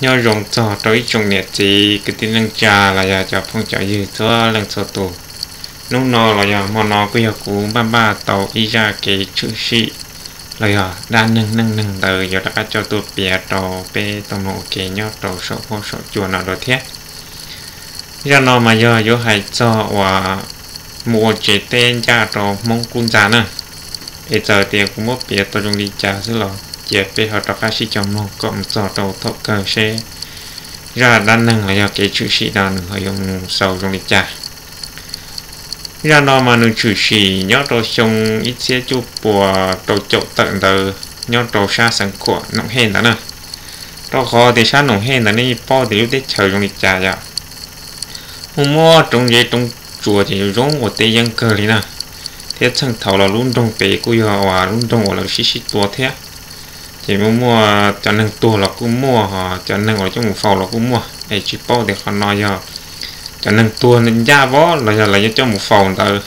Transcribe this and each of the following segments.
Nyob zoo txog rau ib tsoom niam txiv kwv tij neej tsa los yog cov phooj cov ywg txhua leej txhua tus. Hnub no los yog hmo no kuj yog kuv npaj npaj tau ib zaj kev tshwm sim los yog dab neeg neej neeg ntawd yuav rov qab coj tuaj piav rau peb tau mloog ua ke nyob rau saum huab saum cua no dua thiab. Zaj no mas yog yuav hais txog uas mus ua tsev teb ncaj rau Hmoob qub ntxa na. Es txawm tias kuv muab piav tau zoo li cas xwb los cia peb ho rov qab sib cog mloog kom mus txog rau thaum kawg seb zaj dab neeg los yog kev tshwm sim no nws ho yuav mus xaus zoo li cas. Zaj no mas nws tshwm sim nyob rau xyoo ib txhiab cuaj puas rau caum tawm ntawd nyob rau sab Xeev Khuam Noom Hej ntawd na. Rau qhov tias sab Noom Hej ntawd nej paub tias lub teb chaws zoo li cas yom, muaj muab roob zeb roob tsua ces zoo ua teb yeeb kawg li na. Thiab txheej thaum los lub nroog pem kuj yog uas lub nroog uas lawv sib sib tua thiab, ces muaj muaj cov neeg tuag los kuj muaj, cov neeg uas coj mus faus los kuj muaj. Es tsis paub tias qhov no yog cov neeg tuag ncaj vov los yog lawv yuav coj mus faus ntawd.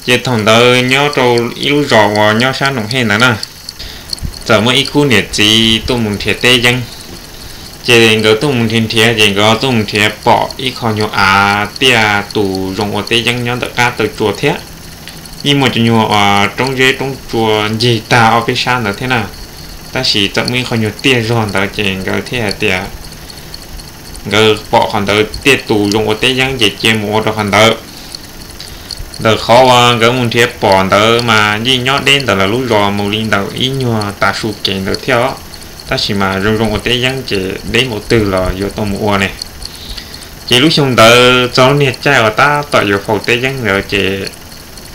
Ces thaum ntawd nyob rau ib lub zos uas nyob sab Noom Hej ntawd na, txawm muaj ib khub niam txiv tuaj mus nrhiav teb yeeb. Ces nkawd tuaj mus nrhiav nrhiav ces nkawd tuaj mus nrhiav pom ib qho nyuag av tiaj tus zoo ua teb yeeb nyob ntawm qab taw tsua thiab. Yeej muaj cov nyuag roob zeb roob tsua ncig tag ob peb sab ntawd thiab na. Tab sis txawm muaj ib qho nyuag tiaj zog ntawd ces nkawd thiaj hais tias nkawd pom qhov ntawd tiaj tus zoo ua teb yeeb ces cia mus ua rau qhov ntawd. Ntawm qhov uas nkawd mus nrhiav pom ntawd mas yeej nyob deb ntawm lawv lub zos mus li ntawm ib nyuag tav su kev ntawd thiab os. Tab sis mas zoo zoo ua teb yeeb ces deb npaum twg los yuav tau mus ua ne. Ces lub xyoo ntawd txog lub niag caij uas tab tom yuav faus teb yeeb ntawd ces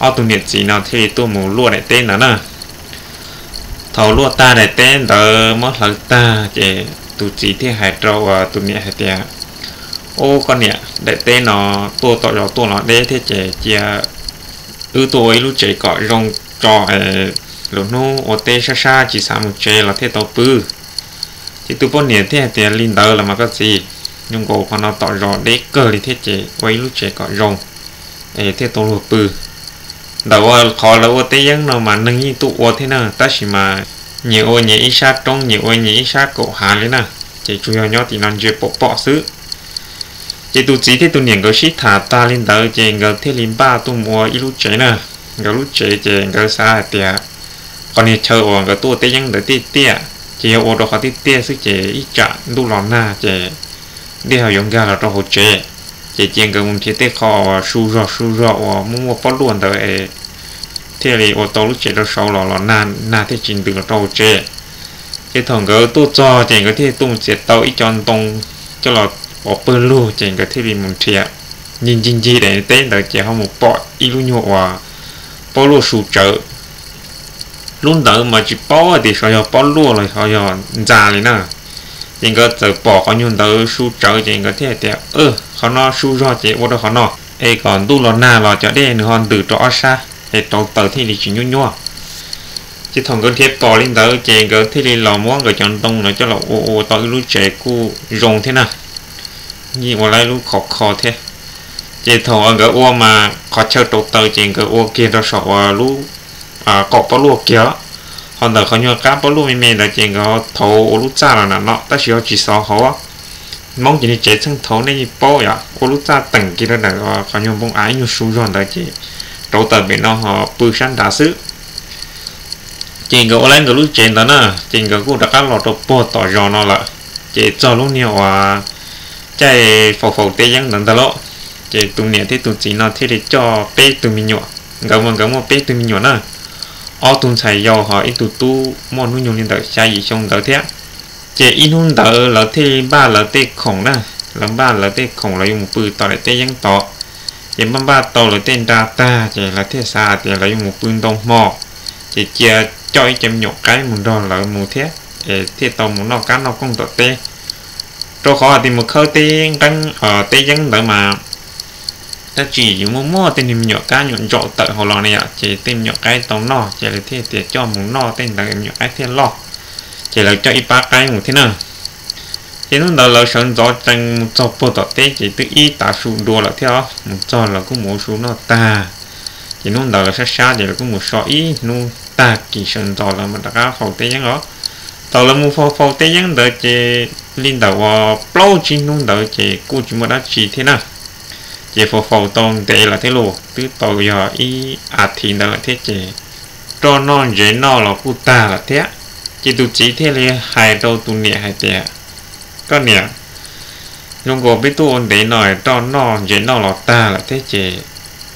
ob tug niam txiv no thiaj li tuaj mus luaj daim teb ntawd na. Thaum luaj tag daim teb ntawd muab hlawv tag ces tus txiv thiaj hais rau uas tus niam hais tias, Ub, koj niam, daim teb no tuaj tom zos tuaj los deb thiab ces cia wb tuaj ua ib lub tsev kom zoo tso, lwm hnub ua teb sab sab tsis xav mus tsev los thiaj tau pw. Ces tus poj niam thiaj hais tias, Li ntawd los mas koj txiv, zoo nkaus qhov no tom zos deb kawg li thiab ces ua ib lub tsev kom zoo es thiaj tau luag pw. Ntawm qhov lawv ua teb yeeb no mas neeg yeej tuaj ua thiab na, tab sis mas nyias ua nyias ib sab roob, nyias ua nyias ib sab kaum hav li na, ces tsuas yog nyob tim no ntsia pom pom xwb. Ces tus txiv thiab tus niam nkawd sib tham tag li ntawd ces nkawd thiaj li npaj tuaj mus ua ib lub tsev na. Nkawd lub tsev ces nkawd xav hais tias qhov niag chaw uas nkawd tuaj ua teb yeeb ntawd tiaj tiaj, ces yog ua rau qhov tiaj tiaj xwb ces ib tsam ntuj los nag ces dej ho yuav nkag los rau hauv tsev. Ces cia nkawd mus nrhiav tej qho uas su zog su zog uas muaj muaj pob luaj ntawd es thiaj li ua tau lub tsev rau saud los los nag, nag thiaj tsis ntws los rau hauv tsev. Ces thaum nkawd tuaj txog ces nkawd thiaj tuaj mus txiav tau ib co ntoo coj los pov pawg lug ces nkawd thiaj li mus nrhiav. Ncig ncig ncig daim teb ntawd ces ho mus pom ib lub nyuag uas pob luaj su tsawv. Lub ntawd mas tsis paub hais tias xyov yog pob luaj los xyov yog ntxa li na. Ces nkawd txawm pom qhov nyuag ntawd su tsawv ces nkawd thiaj hais tias, Qhov no su zog ces ua rau qhov no es kom ntuj los nag los cov dej nws ho ntws rau ob sab es rauv taws thiaj li tsis nyuaj nyuaj. Ces thaum nkawd nrhiav pom li ntawd ces nkawd thiaj li los muab nkawd cov ntoo no coj los ua ua tau ib lub tsev kuj zoo thiab na, yeej ua lawm lub khov kho thiab. Ces thaum uas nkawd ua mas qhov chaw rauv taws ces nkawd ua kiag rau saum uas lub qaum pob luaj kiag, ho ntawm qhov nyuag qab pob luaj me me ntawd ces nkawd thauv ua lub txaj los nram no tab sis ho tsis xov hauv. Hmoob ces niag tsev txheej thaud nej yeej paub yom, ua lub txaj teem kiag rau ntawm qhov nyuag npoo av ib nyuag su zog ntawd ces rauv taws pem no ho pw sab nrad xwb. Ces nkawd ua lawm nkawd lub tsev ntawd na, ces nkawd kuj rov qab los rau puag tom zos no lawm. Ces txog lub niag uas caij faus faus teb yeeb ntawd ntag lauj, ces tus niam thiab tus txiv no thiaj li coj peb tug me nyuam, nkawd mas nkawd muaj peb tug me nyuam na, ob tug ntxhais yau ho ib tug tub muaj hnub nyoog li ntawm xya yim xyoo ntawd thiab. Ces ib hnub ntawd lawv thiaj li npaj lawv tej khoom na, lawv npaj lawv tej khoom lawv yuav mus pw tom daim teb yeeb tod. Ces npaj npaj tau lawv tej nra tag ces lawv thiaj xav hais tias lawv yuav mus pw ntau hmo, ces cia coj ib co me nyuam qaib mus nrog lawv mus thiab, es thiaj tau mus noj qab noj kooj tom teb. Rau qhov hais tias mus khawb teb nqeeb, teb yeeb ntawd mas dab tsi yuav muaj muaj tej niag me nyuam kab nyuam ntsaum tawm hauv los ne yom, ces tej me nyuam qaib tau noj ces lawv thiaj tias coj mus noj tej ntawd me nyuam qaib thiaj loj. Ces lawv coj ib pab qaib mus thiab na. Ces hnub ntawd lawv sawv ntxov tsees mus txog puag tom teb ces twb ib tav su dua lawm thiab os, mus txog lawv kuj mus ua su noj tag. Ces hnub ntawd lawv sab sab ces lawv kuj mus so ib hnub tag kis sawv ntxov lawv mam rov qab faus teb yeeb os. Thaum lawv mus faus faus tej yeeb ntawd ces li ntawm uas plaub tsib hnub ntawd ces kuj tsis muaj dab tsi thiab na. Ces faus faus tau ntev lawm thiab los twb tau yog ib as thiv ntawd lawm thiab ces roj noj ntsev noj los kuj tag lawm thiab. Ces tus txiv thiaj li hais rau tus niam hais tias, Koj niam, zoo nkaus peb tuaj ua ntev no roj noj ntsev noj los tag lawm thiab ces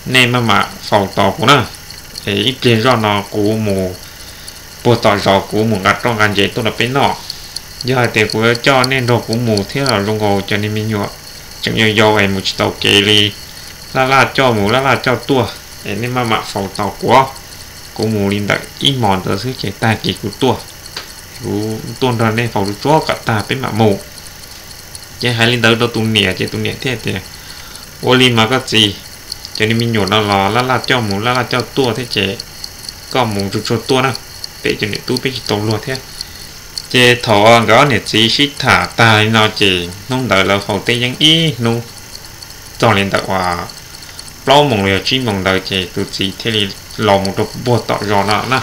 nej maj mam faus tos kuv na, es ib pliag zoj no kuv mus puag tom zos kuv mus nqa roj nqa ntsev tuaj rau peb noj. Yog hais tias kuv yuav coj nej nrog kuv mus thiab los zoo nkaus cov niag me nyuam tseem yau yau es mus tsis tau kev li, laj laj coj mus laj laj coj tuaj, es nej maj mam faus tos kuv. Kuv mus li ntawm ib hmos ntawd xwb ces tag kis kuv tuaj, kuv tuaj nrog nej faus tsuag tsuag kom tag peb mam mus. Ces hais li ntawd rau tus niam ces tus niam thiaj tias, Ua li mas koj txiv, cov niag me nyuam no los laj laj coj mus laj laj coj tuaj thiab ces koj mus tsuag tsuag tuaj na, peb cov niam tub peb tsis tau luag thiab. Ces thaum nkawd ob niam txiv sib tham tag li no ces hnub ntawd lawv faus tej yeeb ib hnub txog li ntawm uas plaub moos los yog tsib moos ntawd ces tus txiv thiaj li los mus rau puag tom zos no na.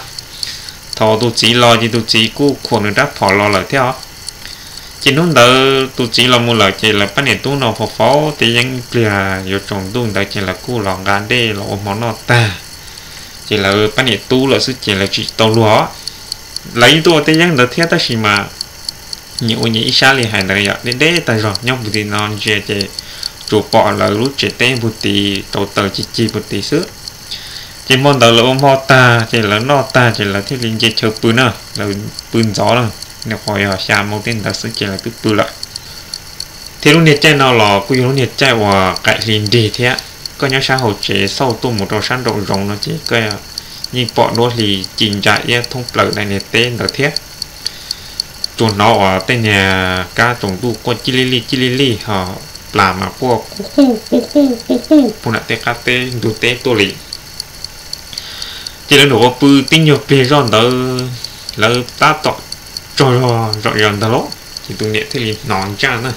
Thaum tus txiv los ces tus txiv kuj khuam nws rab phom los lawm thiab os. Ces hnub ntawd tus txiv los mus lawm ces lawv pab niam tub no faus faus tej yeeb ib pliag yuav tsaus ntuj ntawd ces lawv kuj los nqa dej los ua hmo noj tag, ces lawv pab niam tub lawm xwb ces lawv tsis tau luag. Lawv yeej tuaj ua tej yeeb ntawd thiab tab sis mas nyias ua nyias ib sab li hais ntawd yom, deb deb tag zog nyob puag tim no ntsia ces tsuas pom lawv lub tsev teb puag tid rau taws cig cig puag tid xwb. Ces hmo ntawd lawv ua hmo tag ces lawv noj tag ces lawv thiaj li nce chaw pw na, lawv pw ntxov na, nyuam qhuav yog xya moo tej ntawd xwb ces lawv twb pw lawm. Thiab lub niag caij no los kuj yog lub niag caij uas qaim hli nrig thiab, koj nyob sab hauv tsev xauj tuaj mus rau sab nraum zoov no ces koj yeej pom duab hli ci ntsa iab thoob plaws daim niag teb ntawd thiab. Tsuas hnov uas tej niag kab tsaus ntuj quaj cig lij lij cig lij lij ho plas mas quaj qub qub qub qub qub qub puag nram tej qab teb ntug teb tuaj li. Ces lawv nyuam qhuav pw tib nyuag pliag zoj ntawd lawv tab tom tsaug zog zom zaws ntag lauj, ces tus niam thiaj li hnov ntsaj na,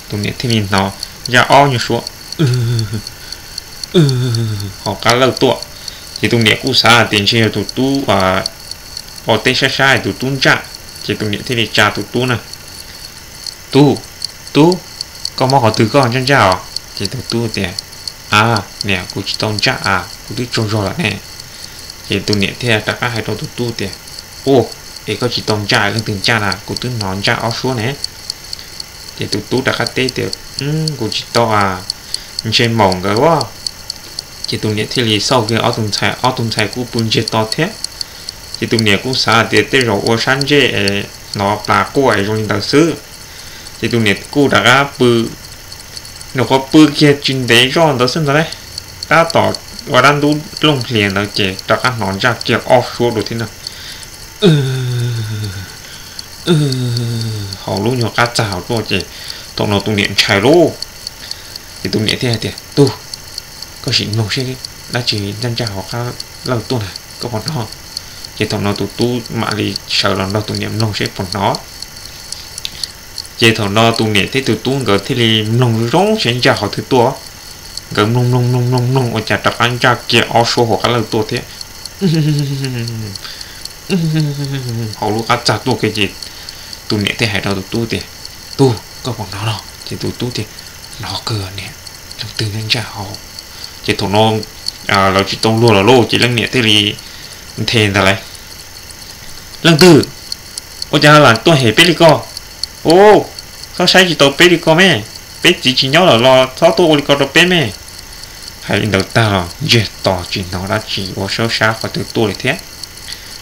tus niam thiaj li hnov ntsaj ob nyuag suab hauv qab lawj tuaj. Ces tus niam kuj xav hais tias ntshe yog tus tub ua teb sab sab tus tub ntsaj, ces tus niam thiaj li tsa tus tub na, Tub, tub, koj mob qhov twg koj ntsaj ntsaj os? Ces tus tub tias, A niam, kuv tsis tau ntsaj a, kuv twb tsaug zog lawm ne. Ces tus niam thiaj rov qab hais rau tus tub tias, Ua, es koj tsis tau ntsaj leej twg ntsaj na, kuv twb hnov ntsaj ob suab ne. Ces tus tub rov qab teb tias, Kuv tsis tau a, ntshe maum nkawd a. Ces tus niam thiaj li xauj kiag ob tug ntxhais, ob tug ntxhais kuj pw ntsiag to thiab. Ces tus niam kuj xav hais tias tej zaum ua sab ntsej es hnov plas quaj es zoo li ntawd xwb. Ces tus niam kuj rov qab pw, nyuam qhuav pw kiag tsis ntev zoj ntawd xwb ntag lauj, tab tom ua dab ntub looj hlias ntawd ces rov qab hnov ntsaj kiag ob suab dua thiab na. Hauv lub nyuag qab txag hauv tuaj ces thaum no tus niam ntshai lauj. Ces tus niam thiaj hais tias, Tub, koj sim mloog seb dab tsi ntsaj ntsaj hauv qab lawj tuaj na, koj puas hnov? Ces thaum no tus tub mam li sawv los nrog tus niam mloog seb puas hnov. Ces thaum no tus niam thiab tus tub nkawd thiaj li mloog zoo seb ntsaj qhov twg tuaj. Nkawd mloog mloog mloog mloog mloog ua cas rov qab ntsaj kiag ob suab hauv qab lawj tuaj thiab. Hauv lub qab txag tuaj kiag ces tus niam thiaj hais rau tus tub tias, Tub, koj puas hnov los? Ces tus tub tias, Hnov kawg niam, leej twg ntsaj ntsaj hauv? Ces thaum no lawv tsis tau luag lawm lauj, ces leej niam thiaj li nthe ntag lauj, Leej twg? Ua cas lam tuaj hem peb li ko? Ub, txhob saib tsis tau peb li ko me, peb txiv tsis nyob lawm los txhob tuaj ua li ko rau peb me. Hais li ntawd tag los ntsiag to tsis hnov dab tsi ua suab sab qhov twg tuaj li thiab.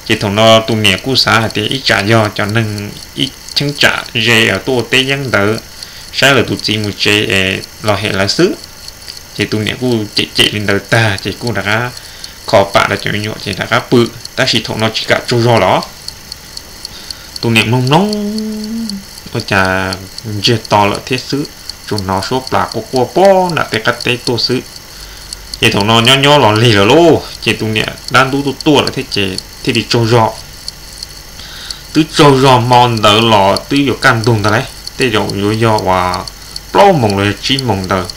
Ces thaum no tus niam kuj xav hais tias ib tsam yog cov neeg ib cheeb tsam ze tuaj ua teb yeeb ntawd saib lawv tus txiv mus tsev es los hem lawv xwb. Ces tus niam kuj cem cem li ntawd tag ces kuj rov qab kho pam rau cov me nyuam ces rov qab pw, tab sis thaum no tsis kam tsaug zog los. Tus niam mloog mloog ua cas ntsiag to lawm thiab xwb, tsuas hnov suab plas quaj quaj pem nram tej qab teb tuaj xwb. Ces thaum no nyob nyob los lig lawm lauj, ces tus niam dab ntub tuaj tuaj lawm thiab ces thiaj li tsaug zog. Twb tsaug zog hmo ntawd los twb yuav kaj ntug ntag lauj, tej zaum yuav yog uas plaub moos los yog tsib moos ntawd.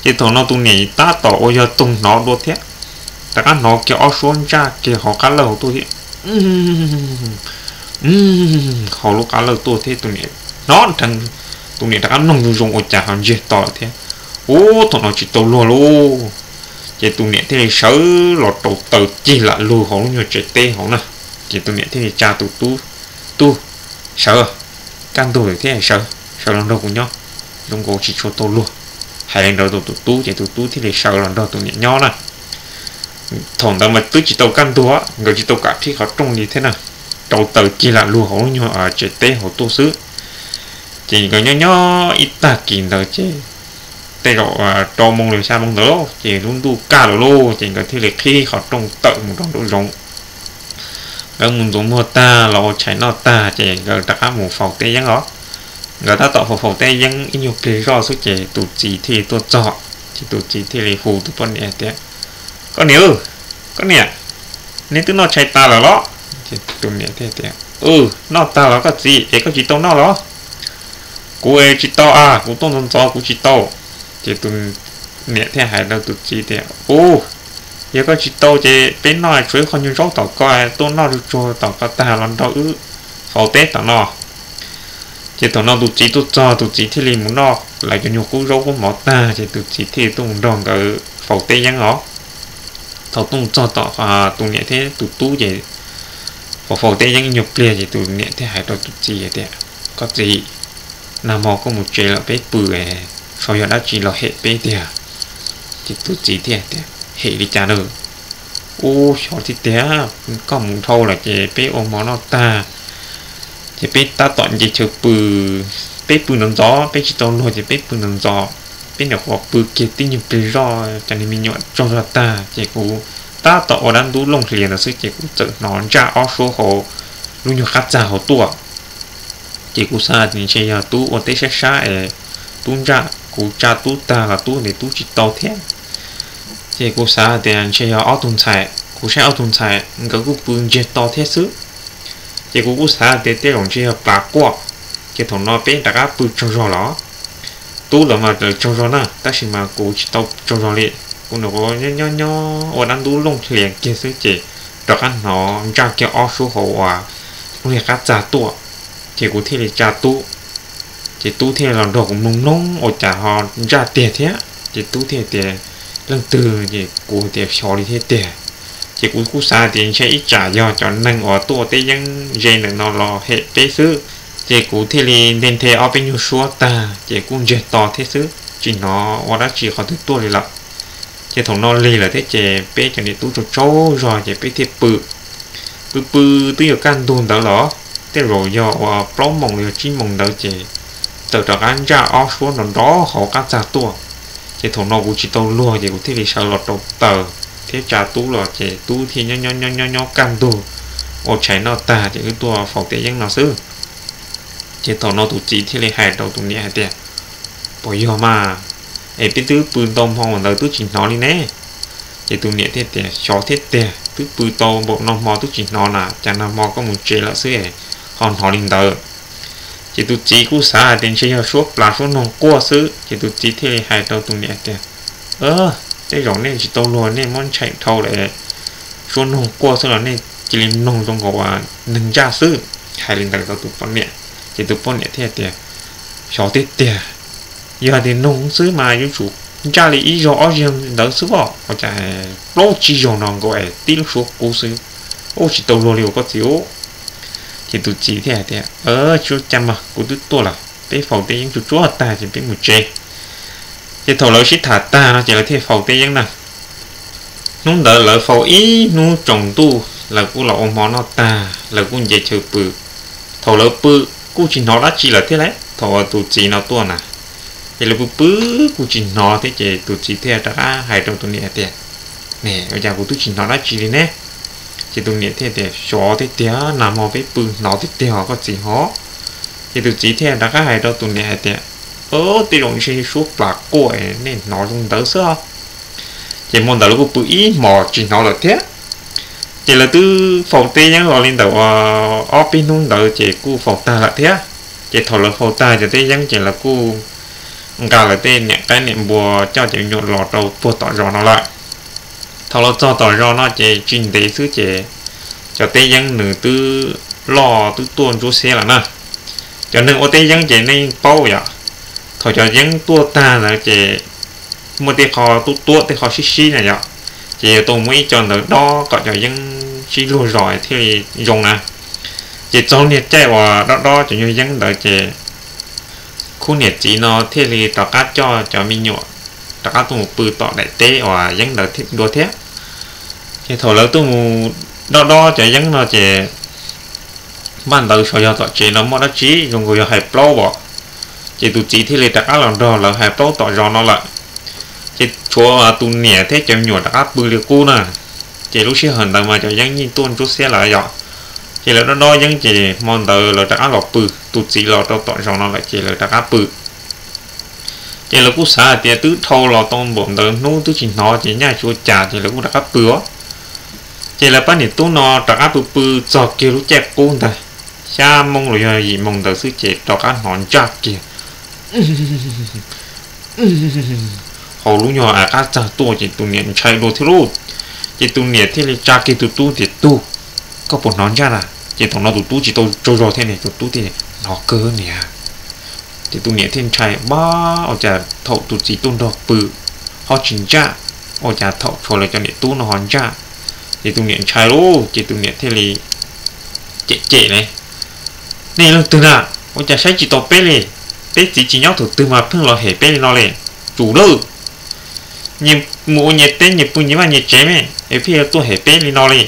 Ces thaum no tus niam tab tom ua yog toog hnov dua thiab, rov qab hnov kiag ob suab ntsaj kiag hauv qab lawj hauv tuaj thiab. hauv lub qab lawj tuaj thiab tus niam hnov nrheev, tus niam rov qab mloog zoo zoo ua cas ho ntsiag to lawm thiab. Ub, thaum no tsis tau luag lauj. Ces tus niam thiaj li sawv los rau taws cig lam lug hauv lub nyuag tsev teb hauv na. Ces tus niam thiaj li tsa tus tub, Tub, sawv, kaj ntug lawm thiab, sawv, sawv los nrog kuv nyob, zoo nkaus tsis tshua tau luag. Hais li ntawd rau tus tub ces tus tub thiaj li sawv los nrog tus niam nyob na. Thaum ntawd mas twb tsis tau kaj ntug, nkawd tsis tau kam qhib qhov rooj li thiab na, rau taws cig lam lug hauv lub nyuag tsev teb hauv tuaj xwb. Ces nkawd nyob nyob ib tag kis ntawd ces tej zaum rau moo los xya moo ntawd lauj, ces lub ntuj kaj lawm lauj, ces nkawd thiaj li qhib qhov rooj tawm mus rau nraum zoov. Nkawd mus ntxuav muag tag los ua tshais noj tag ces nkawd rov qab mus faus teb yeeb os. Nkawd tab tom faus faus teb yeeb ib nyuag pliag zoj xwb ces tus txiv thiaj li tuaj txog. Ces tus txiv thiaj li hu tus poj niam tias, Koj niam, koj niam, neb twb noj tshais tas lawm los? Ces tus niam thiaj tias, Noj tag los koj txiv, es koj tsis tau noj los? Kuv es tsis tau a, kuv tuaj ntxov ntxov kuv tsis tau. Ces tus niam thiaj hais rau tus txiv tias, Ub, yog koj tsis tau ces peb noj, tshuav ib qho nyuag zaub tom ko, tuaj noj tsuag tsuag tom ko tag los nrog wb faus teb tom no. Ces thaum no tus txiv tuaj txog, tus txiv thiaj li mus noj lawv cov nyuag qub zaub qub mov tag ces tus txiv thiaj li tuaj mus nrog nkawd faus teb yeeb os. Thaum tuaj mus txog tom tus niam thiab tus tub ces faus faus teb yeeb ib nyuag pliag ces tus niam thiaj hais rau tus txiv tias, Koj txiv, nag hmo koj mus tsev lawm peb pw, xyov yog dab tsi los hem peb tiag. Ces tus txiv thiaj tias, Hem li cas na? Ub, xyov tiag tiag, koj mus dhau lawm ces peb ua hmo noj tag ces peb tab tom nce chaw pw, peb pw ntxov ntxov, peb tsis tau luag ces peb pw ntxov ntxov, peb nyuam qhuav pw kiag tib nyuag pliag zoj cov niag me nyuam tsaug zog tag ces kuv tab tom ua dab ntub looj hlias ntawd xwb ces kuv txawm hnov ntsaj ob suab hauv lub nyuag qab txag hauv tuaj. Ces kuv xav tias ntshe yog tub ua teb sab sab es tub ntsaj, kuv tsa tub tag los tub ntes tub tsis tau thiab. Ces kuv xav tias ntshe yog ob tug ntxhais, kuv saib ob tug ntxhais nkawd kuj pw ntsiag to thiab xwb. Ces kuv kuj xav tias tej zaum ntshe yog plas quaj. Ces thaum no peb rov qab pw tsaug zog los, tub lawv mas lawv tsaug zog na, tab sis mas kuv tsis tau tsaug zog li. Kuv nyuam qhuav nyob nyob ua dab ntub looj hlias kiag xwb ces rov qab hnov ntsaj kiag ob suab hauv uas lub niag qab txag tuaj. Ces kuv thiaj li tsa tub, ces tub thiaj los nrog kuv mloog mloog ua cas ho ntsaj tiag thiab. Ces tub thiaj tias, Leej twg? Ces kuv tias, Xyov li thiab tiag. Ces kuv kuj xav tias ntshe ib tsam yog cov neeg uas tuaj ua teb yeeb ze ntawm no los hem peb xwb. Ces kuv thiaj li nthe nthe ob peb nyuag suab tag ces kuj ntsiag to thiab xwb, tsis hnov ua dab tsi qhov twg tuaj li lawm. Ces thaum no lig lawm thiab ces peb cov niam tub tsaug tsaug zog ces peb thiaj pw. Pw pw twb yuav kaj ntug ntawd los, tej zaum yog uas plaub moos los yog tsib moos ntawd ces txawm rov qab ntsaj ob suab nrov nrov hauv qab txag tuaj. Ces thaum no kuv tsis tau luag ces kuv thiaj li sawv los rau taws thiab tsa tub los ces tub thiaj nyob nyob nyob nyob kaj ntug ua tshais noj tag ces wb tuaj faus teb yeeb no xwb. Ces thaum no tus txiv thiaj li hais rau tus niam hais tias, Puas yog mas, es peb twb pw ntau hmo ntawd twb tsis hnov li ne? Ces tus niam thiaj tias, Xyov thiab tiag, twb pw tau npaum no hmo twb tsis hnov na, cas nag hmo koj mus tsev lawm xwb es ho hnov li ntawd. Ces tus txiv kuj xav hais tias ntshe yog suab plas suab noog quaj xwb, ces tus txiv thiaj li hais rau tus niam tias, Tej zaum nej tsis tau luag nej muab ntshai dhau lawm, suab noog quaj xwb los nej cia li mloog zoo nkaus uas neeg ntsaj xwb. Hais li ntawd rau tus poj niam, ces tus poj niam thiaj tias, Xyov tiag tiag, yog tias noog xwb mas yuav tsum ntsaj li ib zaug ob zaug ntawd xwb os, ua cas plaub tsib zaug no nkaus es tib lub suab kub xwb, ua tsis tau luag li os koj txiv ub. Ces tus txiv thiaj hais tias, Tsis ua cas mas, kuv twb tuaj lawm, peb faus teb yeeb tsuag tsuag tag ces peb mus tsev. Ces thaum lawv sib tham tag no ces lawv thiaj faus teb yeeb na. Hnub ntawd lawv faus ib hnub tsaus ntuj, lawv kuj los ua hmo noj tag, lawv kuj nce chaw pw. Thaum lawv pw kuj tsis hnov dab tsi lawm thiab lauj, thaum uas tus txiv no tuaj na. Ces lawv pw pw kuj tsis hnov thiab ces tus txiv thiaj rov qab hais rau tus niam tias, Ne, ua cas kuv twb tsis hnov dab tsi li ne? Ces tus niam thiaj tias, Xyov tiag tiag, nag hmo peb pw hnov tiag tiag os koj txiv hov. Ces tus txiv thiaj rov qab hais rau tus niam hais tias, Tej zaum ntshe suab plas quaj nej hnov zoo ntawd xwb. Ces hmo ntawd lawv kuj pw ib hmos tsis hnov lawm thiab. Ces lawv twb faus teb yeeb los li ntawm ob peb hnub ntawd ces kuj faus tag lawm thiab. Ces thaum lawv faus tag cov teb yeeb ces lawv kuj nqa lawv tej niam qaib niam npua coj cov me nyuam los rau puag tom zos no lawm. Thaum los txog tom zos no ces tsis ntev xwb ces cov teb yeeb nws twb loj twb tuaj ntsuab xiab lawm na. Cov neeg ua teb yeeb ces nej yeej paub yom, thaum cov yeeb tuaj tag ntawd ces muaj tej qho tuab tuab tej qho sib sib na yom, ces yuav tau muab ib co ntawd dob kom cov yeeb sib luag zos thiaj li zoo na. Ces txog niag caij uas dob dob cov nyuag yeeb ntawd ces khub niam txiv no thiaj li rov qab coj cov me nyuam rov qab tuaj mus pw tom daim teb uas yeeb ntawd dua thiab. Ces thaum lawv tuaj mus dob dob cov yeeb no ces npaj ntawd saum yog tom tsev no muaj dab tsi zoo nkaus yog hais plaub os. Ces tus txiv thiaj li rov qab los nrog lawv hais plaub tom zos no lawm. Ces tshuav tus niam thiab cov me nyuam rov qab pw li qub na. Ces lub sij hawm ntawd mas cov yeeb yeej tuaj ntsuab xiab lawm yom. Ces lawv dob dob yeeb ces hmo ntawd lawv rov qab los pw, tus txiv los rau tom zos no lawm ces lawv rov qab pw. Ces lawv kuj xav hais tias twb dhau los tau npaum ntawd hnub twb tsis hnov ces nyaj tsis ua cas ces lawv kuj rov qab pw os. Ces lawv pab niam tub no rov qab pw pw txog kiag lub caij qub ntag, xya moo los yog yim moo ntawd xwb ces rov qab hnov ntsaj kiag hauv lub nyuag av qab txag tuaj ces tus niam ntshai dua thiab lauj. Ces tus niam thiaj li tsa kiag tus tub tias, Tub, koj puas hnov ntsaj na? Ces thaum no tus tub tsis tau tsaug zog thiab ne, tus tub thiaj, Hnov kawg niam. Ces tus niam thiaj ntshai, Npab, ua cas thaum tus txiv tuaj nrog pw ho tsis ntsaj, ua cas thaum tshuav lawv cov niam tub no ho ntsaj? Ces tus niam ntshai lauj, ces tus niam thiaj li cem cem ne, Nej leej twg na? Ua cas saib tsis tau peb li? Peb txiv tsis nyob thaum twg mas pheej los hem peb li no li? Tsum lawm, nyias mus ua nyias teb, nyias pw nyias vaj nyias tsev me, es pheej yuav tuaj hem peb li no li.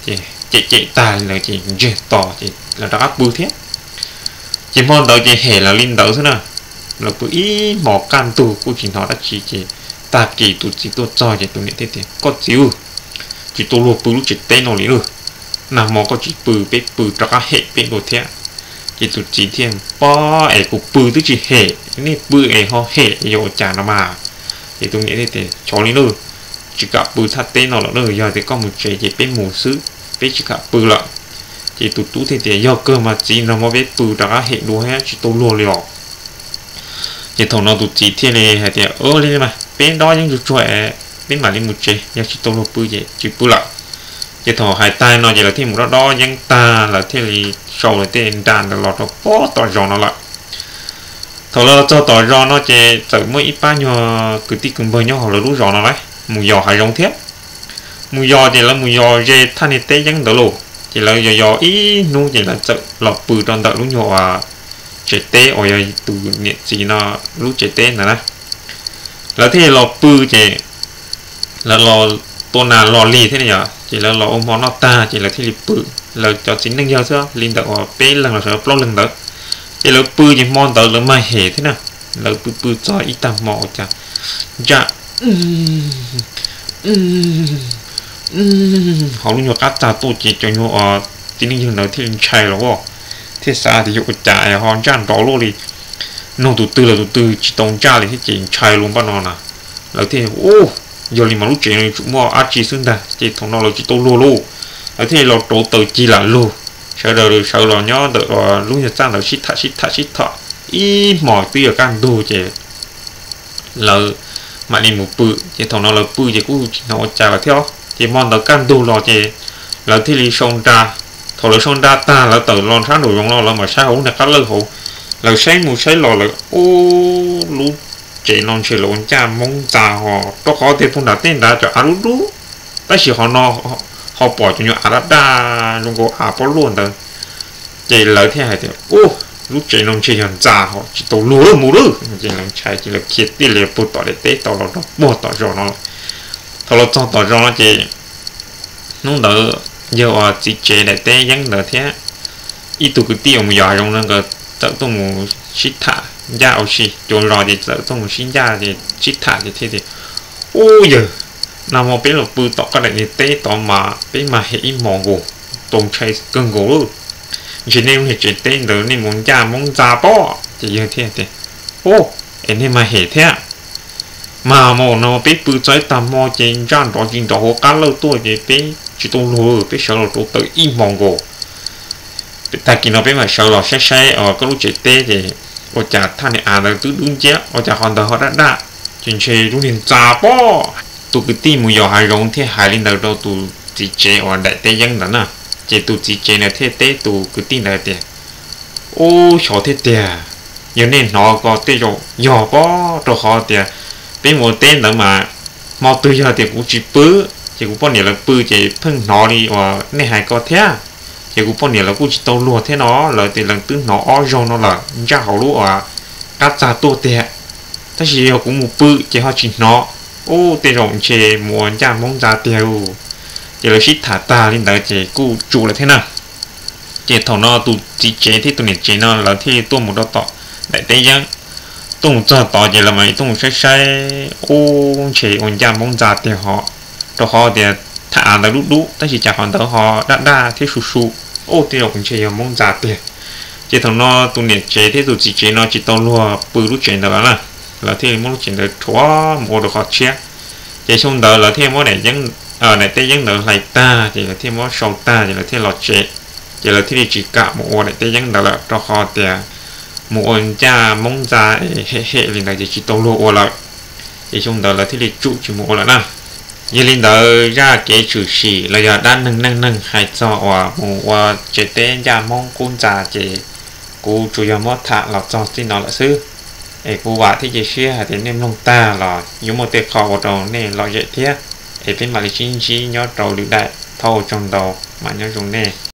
Ces cem cem tag li ntawd ces ntsiag to ces lawv rov qab pw thiab. Ces hmo ntawd ces hem lawv li ntawd xwb na. Lawv pw ib hmos kaj ntug kuj tsis hnov dab tsi ces tag kis tus txiv tuaj txog ces tus niam thiaj tias, Koj txiv, tsis tau luag pw lub tsev teb no li lauj. Nag hmo koj tsis pw, peb pw rov qab hem peb dua thiab. Ces tus txiv thiaj, Pob, es kuv pw twb tsis hem, nej pw es ho hem yog ua cas no mas? Ces tus niam thiaj tias, Xyov li lauj, tsis kam pw thaj teb no lawm lauj, yog tias koj mus tsev ces peb mus xwb, peb tsis kam pw lawm. Ces tus tub thiaj tias, Yog kawg mas txiv, nag hmo peb pw rov qab hem dua thiab tsis tau luag li os. Ces thaum no tus txiv thiaj li hais tias, Ua li mas peb dob yeeb tsuag tsuag es peb mam li mus tsev, yog tsis tau luag pw ces tsis pw lawm. Ces thaum hais tag no ces lawv thiaj mus dob dob yeeb tag lawv thiaj li sau lawv tej nra ntawd los rau pem tom zos no lawm. Thaum lawv los txog tom zos no ces txawm muaj ib pab nyuag kwv tij kwv npawg nyob hauv lawv lub zos no lawm mus yos hav zoov thiab. Mus yos ces lawv mus yos ze thaj niag teb yeeb ntawd lauj, ces lawv yos yos ib hnub ces lawv txawm los pw rau ntawm lub nyuag uas tsev teb uas yog tus niam txiv no lub tsev teb ntawd na. Lawv thiaj li los pw ces lawv los tua nas los lig thiab ne yom, ces lawv los ua hmo noj tag ces lawv thiaj li pw. Lawv cov txiv neej yawg xwb li ntawm uas peb leeg los sawv plaub leeg ntawd. Ces lawv pw ces hmo ntawd lawv mag hem thiab na. Lawv pw pw txog ib tag hmo ua cas ntsaj hauv lub nyuag qab txag tuaj ces cov nyuag txiv neej yawg ntawd thiaj li ntshai los as, thiaj xav tias yog ua cas ho ntsaj nrov luaj li. Nug tus twg los tus twg tsis tau ntsaj li thiab ces ntshai los npaj no na. Lawv thiaj, Ub, yog li mas lub tsev no yuav tsum muaj dab tsi xwb ntag. Ces thaum no lawv tsis tau luag lauj, lawv thiaj li los rauv taws cig lam lug, sawv daws sawv los nyob ntawm lub nyuag txaj ntawd sib tham sib tham sib tham ib hmos twb yuav kaj ntug ces lawv mam li mus pw. Ces thaum no lawv pw ces kuj tsis hnov ua cas lawm thiab. Ces hmo ntawd kaj ntug los ces lawv thiaj li sau nra. Thaum lawv sau nra tag lawv tawm los sab nraum zoov no lawv mam saib hauv lub niag qab lawj hauv. Lawv saib mus saib los lawv, Ub, lub tsev no ntshe lawv ua ncaj Hmoob ntxa ho, rau qhov tias puag nram tej nrad cov av dub dub, tab sis qhov no ho pom cov nyuag av daj daj zoo nkaus av pob luaj ntawd. Ces lawv thiaj hais tias, Ub, lub tsev no ntshe yog ntxa ho, tsis tau luag lawm, mus lawm. Ces lawv ntshai ces lawv khiav tij li puag tom daim teb tau los rau puag tom zos no lawm. Thaum los txog tom zos no ces hnub ntawd yawg uas txiv tsev daim teb yeeb ntawd thiab ib tug kwv tij uas mus yos hav zoov no nkawd txawm tuaj mus sib tham ncaj ua si, cuav zos ces txawm tuaj mus sib ncaj ces sib tham ces thiaj tias, Ub yawg, nag hmo peb los pw tom koj daim niag teb tod mas peb mag hem ib hmos nkaus, tau ntshai kawg nkaus lawm. Ntshe nej lub niag tsev teb ntawd nej mus ncaj Hmoob ntxa pob. Ces yawg thiaj tias, Ub, es nej mag hem thiab? Mas hmo no peb pw txog ib tag hmo ces ntsaj nrov tsis nrov hauv qab lawj tuaj ces peb tsis tau luag, peb sawv los rauv taws ib hmos nkaus. Tag kis no peb mam sawv los saib saib koj lub tsev teb ces ua cas thaj niag av ntawd twb dub nciab, ua cas qhov ntawd ho daj daj, ces ntshe lub niag ntxa pob. Tus kwv tij mus yos hav zoov thiaj hais li ntawd rau tus txiv tsev uas daim teb yeeb ntawd na. Ces tus txiv tsev ntawd thiaj teb tus kwv tij ntawd tias, Ub, xyov thiab tiag, yog nej hnov ko tej zaum yog pob, rau qhov tias peb mus ua teb ntawd mas hmo twg yog tias kuv tsis pw, ces kuv poj niam lawv pw ces pheej hnov li uas nej hais ko thiab. Ces kuv poj niam lawv kuj tsis tau luag thiab no, lawv tias lawv twb hnov ob zaug no lawm ntsaj hauv lub uas qab txag tuaj tiag, tab sis yog kuv mus pw ces ho tsis hnov. Ub, tej zaum ntshe mus ua ncaj Hmoob ntxa tiag. Ces lawv sib tham tag li ntawd ces kuj tsum lawm thiab na. Ces thaum no tus txiv tsev thiab tus niam tsev no lawv thiaj li tuaj mus rau tom daim teb yeeb. Tuaj mus txog tod ces lawv mam li tuaj mus saib saib, ub, ntshe ua ncaj Hmoob ntxa tiag ho, rau qhov tias thaj av ntawd dub dub tab sis cas qhov ntawd ho daj daj thiab su su. Ub, tej zaum ntshe yog Hmoob ntxa tiag. Ces thaum no tus niam tsev thiab tus txiv tsev no tsis tau luag pw lub tsev ntawd lawm na, lawv thiaj li muab lub tsev ntawd rhuav mus ua rau qhov tshiab. Ces xyoo ntawd lawv thiaj muab daim teb yeeb ntawd hlais tag ces lawv thiaj muab sau tag ces lawv thiaj los tsev. Ces lawv thiaj li tsis kam mus ua daim teb yeeb ntawd lawm rau qhov tias mus ua ncaj Hmoob ntxa es hem hem li ntawd ces tsis tau luag ua lawm. Ces xyoo ntawd lawv thiaj li tsum tsis mus ua lawm na. Yog li ntawd zaj kev tshwm sim los yog dab neeg neej neeg hais txog uas mus ua tsev teb ncaj Hmoob qub ntxa ces kuv tsuas yog muab tham los txog txij no lawm xwb. Es kuv vam thiab cia siab hais tias nej mloog tag los yuav muaj tej qho ua rau nej lom zem thiab. Es peb mam li sib ntsib nyob rau lwm daim, thov ua tsaug ntau, mam nyob zoo nej.